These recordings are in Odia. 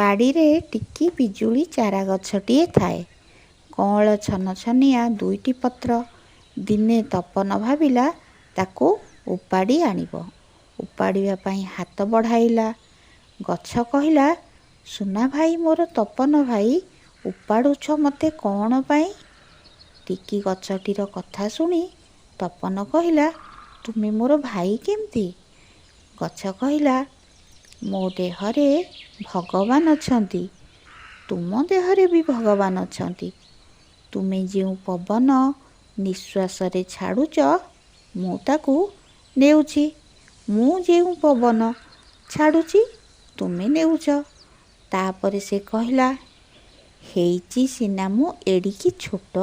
ବାଡ଼ିରେ ଟିକି ପିଜୁଳି ଚାରା ଗଛଟିଏ ଥାଏ। କଅଁଳ ଛନଛନିଆ ଦୁଇଟି ପତ୍ର। ଦିନେ ତପନ ଭାବିଲା ତାକୁ ଉପାଡ଼ି ଆଣିବ। ଉପାଡ଼ିବା ପାଇଁ ହାତ ବଢ଼ାଇଲା। ଗଛ କହିଲା, ସୁନା ଭାଇ ମୋର ତପନ ଭାଇ, ଉପାଡ଼ୁଛ ମୋତେ କ'ଣ ପାଇଁ? ଟିକି ଗଛଟିର କଥା ଶୁଣି ତପନ କହିଲା, ତୁମେ ମୋର ଭାଇ କେମିତି? ଗଛ କହିଲା, ମୋ ଦେହରେ ଭଗବାନ ଅଛନ୍ତି, ତୁମ ଦେହରେ ବି ଭଗବାନ ଅଛନ୍ତି। ତୁମେ ଯେଉଁ ପବନ ନିଶ୍ୱାସରେ ଛାଡ଼ୁଛ, ମୁଁ ତାକୁ ନେଉଛି। ମୁଁ ଯେଉଁ ପବନ ଛାଡ଼ୁଛି, ତୁମେ ନେଉଛ। ତାପରେ ସେ କହିଲା, ହେଇଛି ସିନା ମୁଁ ଏଡ଼ିକି ଛୋଟ,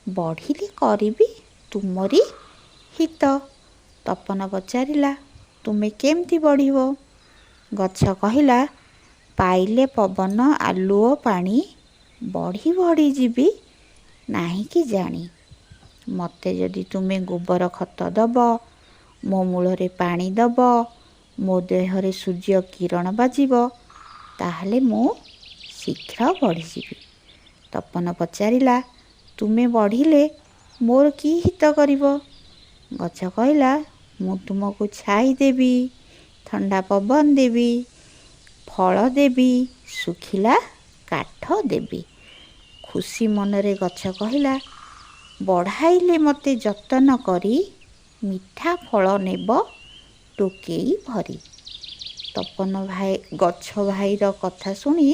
ବଢ଼ିଲେ କରିବି ତୁମରି ହିତ। ତପନ ପଚାରିଲା, ତୁମେ କେମିତି ବଢ଼ିବ? ଗଛ କହିଲା, ପାଇଲେ ପବନ ଆଲୁଅ ପାଣି, ବଢ଼ି ବଢ଼ି ଯିବି ନାହିଁକି ଜାଣି। ମୋତେ ଯଦି ତୁମେ ଗୋବର ଖତ ଦେବ, ମୋ ମୂଳରେ ପାଣି ଦେବ, ମୋ ଦେହରେ ସୂର୍ଯ୍ୟ କିରଣ ବାଜିବ, ତାହେଲେ ମୁଁ ଶୀଘ୍ର ବଢ଼ିଯିବି। ତପନ ପଚାରିଲା, ତୁମେ ବଢ଼ିଲେ ମୋର କି ହିତ କରିବ? ଗଛ କହିଲା, ମୁଁ ତୁମକୁ ଛାଇ ଦେବି, ଥଣ୍ଡା ପବନ ଦେବି, ଫଳ ଦେବି, ଶୁଖିଲା କାଠ ଦେବି। ଖୁସି ମନରେ ଗଛ କହିଲା, ବଢ଼ାଇଲେ ମୋତେ ଯତନ କରି, ମିଠା ଫଳ ନେବ ଟୋକେଇ ଭରି। ତପନ ଭାଇ ଗଛ ଭାଇର କଥା ଶୁଣି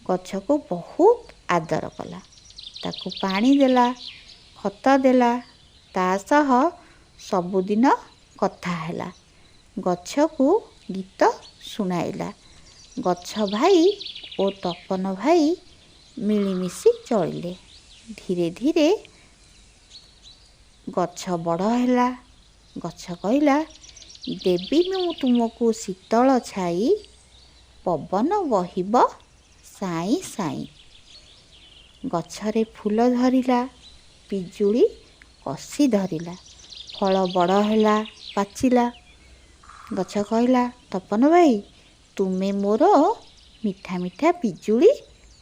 ଗଛକୁ ବହୁତ ଆଦର କଲା। ତାକୁ ପାଣି ଦେଲା, ଖତ ଦେଲା, ତା ସହ ସବୁଦିନ କଥା ହେଲା। ଗଛକୁ ଗୀତ ଶୁଣାଇଲା। ଗଛ ଭାଇ ଓ ତପନ ଭାଇ ମିଳିମିଶି ଚଳିଲେ। ଧୀରେ ଧୀରେ ଗଛ ବଡ଼ ହେଲା। ଗଛ କହିଲା, ଦେବି ମୁଁ ତୁମକୁ ଶୀତଳ ଛାଇ, ପବନ ବହିବ ସାଇଁ ସାଇଁ। ଗଛରେ ଫୁଲ ଧରିଲା, ପିଜୁଳି କଷି ଧରିଲା, ଫଳ ବଡ଼ ହେଲା, ପାଚିଲା। ଗଛ କହିଲା, ତପନ ଭାଇ, ତୁମେ ମୋର ମିଠା ମିଠା ପିଜୁଳି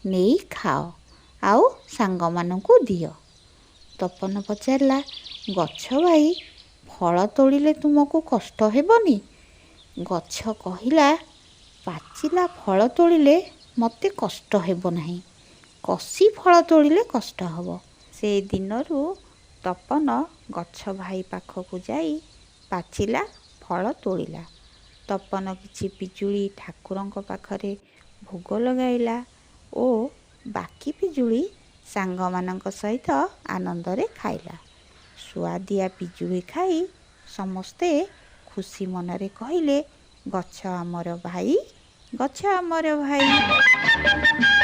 ନେଇ ଖାଅ ଆଉ ସାଙ୍ଗମାନଙ୍କୁ ଦିଅ। ତପନ ପଚାରିଲା, ଗଛ ଭାଇ, ଫଳ ତୋଳିଲେ ତୁମକୁ କଷ୍ଟ ହେବନି? ଗଛ କହିଲା, ପାଚିଲା ଫଳ ତୋଳିଲେ ମୋତେ କଷ୍ଟ ହେବ ନାହିଁ, କଷି ଫଳ ତୋଳିଲେ କଷ୍ଟ ହେବ। ସେ ଦିନରୁ ତପନ ଗଛ ଭାଇ ପାଖକୁ ଯାଇ ପାଚିଲା ଫଳ ତୋଳିଲା। ତପନ କିଛି ପିଜୁଳି ଠାକୁରଙ୍କ ପାଖରେ ଭୋଗ ଲଗାଇଲା ଓ ବାକି ପିଜୁଳି ସାଙ୍ଗମାନଙ୍କ ସହିତ ଆନନ୍ଦରେ ଖାଇଲା। ସୁଆଦିଆ ପିଜୁଳି ଖାଇ ସମସ୍ତେ ଖୁସି ମନରେ କହିଲେ, ଗଛ ଆମର ଭାଇ, ଗଛ ଆମର ଭାଇ।